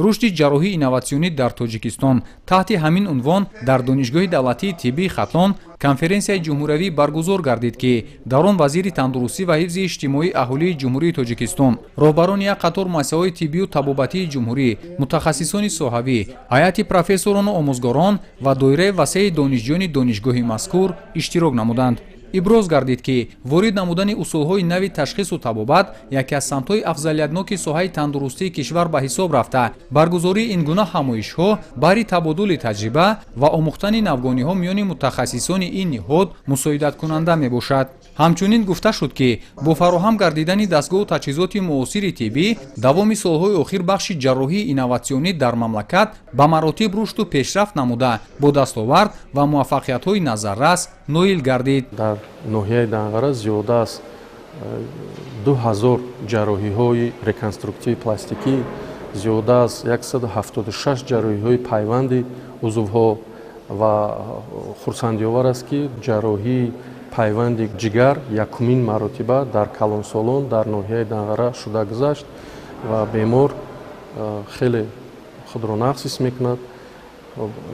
Рушди ҷарроҳии инноватсионӣ дар Тоҷикистон. Таҳти ҳамин унвон дар Донишгоҳи давлатии тиббии Хатлон конференсияи ҷумҳуриявӣ баргузор гардид, ки дар он вазири тандурустӣ ва ҳифзи иҷтимоии аҳолии Ҷумҳурии Тоҷикистон, роҳбарони як қатор муассисаҳои тиббию табобатии ҷумҳурӣ, мутахассисони соҳавӣ, ҳайати профессорону омӯзгорон ва доираи васеи донишҷӯёни донишгоҳи мазкур иштирок намуданд. Иброз гардид, ки ворид намудани усулҳои нави ташхису табобат яке аз самтҳои афзалиятноки соҳаи тандурустии кишвар ба ҳисоб рафта, баргузории ин гуна ҳамоишҳо баҳри табодули таҷриба ва омӯхтани навгониҳо миёни мутахассисони ин ниҳод мусоидаткунанда мебошад. Ҳамчунин гуфта шуд, ки бо фароҳам гардидани дастгоҳу таҷҳизоти муосири тиббӣ давоми солҳои охир бахши ҷарроҳии инноватсионӣ дар мамлакат ба маротиб рушду пешрафт намуда, бо дастовард ва муваффақиятҳои назаррас ноил гардид. Дар ноҳияи Данғара зиёда аз 2000 ҷарроҳиҳои реконструктивии пластикӣ, зиёда аз 176 ҷарроҳиҳои пайванди узвҳо ва хурсандиовар аст, ки ҷарроҳии пайванди ҷигар якумин маротиба дар калонсолон дар ноҳияи Данғара шуда гузашт ва бемор хеле худро нағз ҳис мекунад.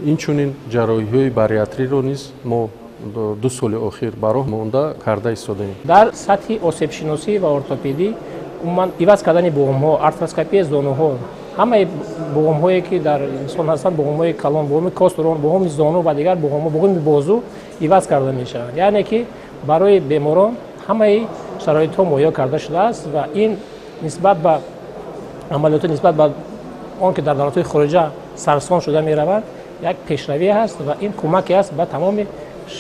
Инчунин ҷарроҳиҳои бариатриро низ мо 2 соли охир ба роҳ монда карда истодаем. Дар сатҳи осебшиносӣ ва ортопедӣ, умуман иваз кардани буғумҳо, артроскопияи зонуҳо, ҳамаи буғумҳое, ки дар инсон ҳастанд, буғумҳои калон, буғуми кости рон, буғуми зону ва дигар буғумҳо, буғуми бозу иваз карда мешаванд. Яъне ки барои беморон ҳамаи шароитҳо муҳайё карда шудааст ва ин нисбат ба амалиётҳо, нисбат ба он ки дар давлатҳои хориҷа сарсон шуда мераванд, як пешравӣ аст ва ин кӯмаке аст ба тамоми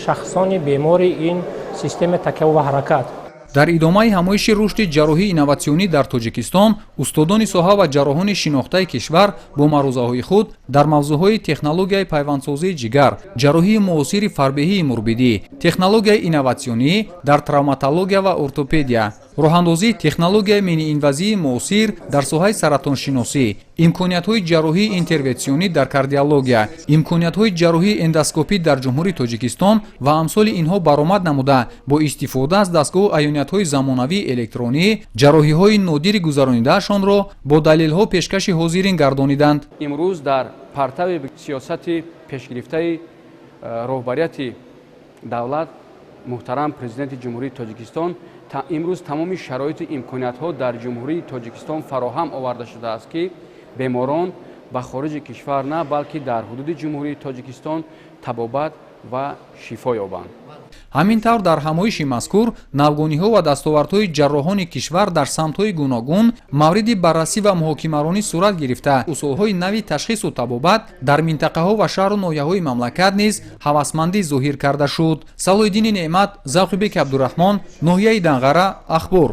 шахсони бемори ин системаи такяву ва ҳаракат. Дар идомаи ҳамоиши рушди ҷарроҳии инноватсионӣ дар Тоҷикистон устодони соҳа ва ҷарроҳони шинохтаи кишвар бо маърузаҳои худ дар мавзӯъҳои технологияи пайвандсозии ҷигар, ҷарроҳии муосири фарбеҳии мурбидӣ, технологияи инноватсионӣ дар травматология ва ортопедия, роҳандозии технологияи миниинвазивии муосир дар соҳаи саратоншиносӣ, имкониятҳои ҷарроҳии интервенсионӣ дар кардиология, имкониятҳои ҷарроҳии эндоскопӣ дар Ҷумҳурии Тоҷикистон ва амсоли инҳо баромад намуда, бо истифода аз дастгоҳу аёниятҳои замонавии электронӣ ҷарроҳиҳои нодири гузаронидаашонро бо далелҳо пешкаши ҳозирин гардониданд. Имрӯз дар партави сиёсати пешгирифтаи роҳбарияти давлат, муҳтарам Президенти Ҷумҳурии Тоҷикистон, имрӯз тамоми шароиту имкониятҳо дар Ҷумҳурии Тоҷикистон фароҳам оварда шудааст, ки беморон ба хориҷи кишвар на, балки дар ҳудуди Ҷумҳурии Тоҷикистон табобат ва шифо ёбанд. Ҳамин тавр, дар ҳамоиши мазкур навгониҳо ва дастовардҳои ҷарроҳони кишвар дар самтҳои гуногун мавриди баррасӣ ва муҳокимаронӣ сурат гирифта, усулҳои нави ташхису табобат дар минтақаҳо ва шаҳру ноҳияҳои мамлакат низ ҳавасмандӣ зоҳир карда шуд. Салоҳиддини Неъмат, Завқибеки Абдураҳмон, ноҳияи Данғара, Ахбор.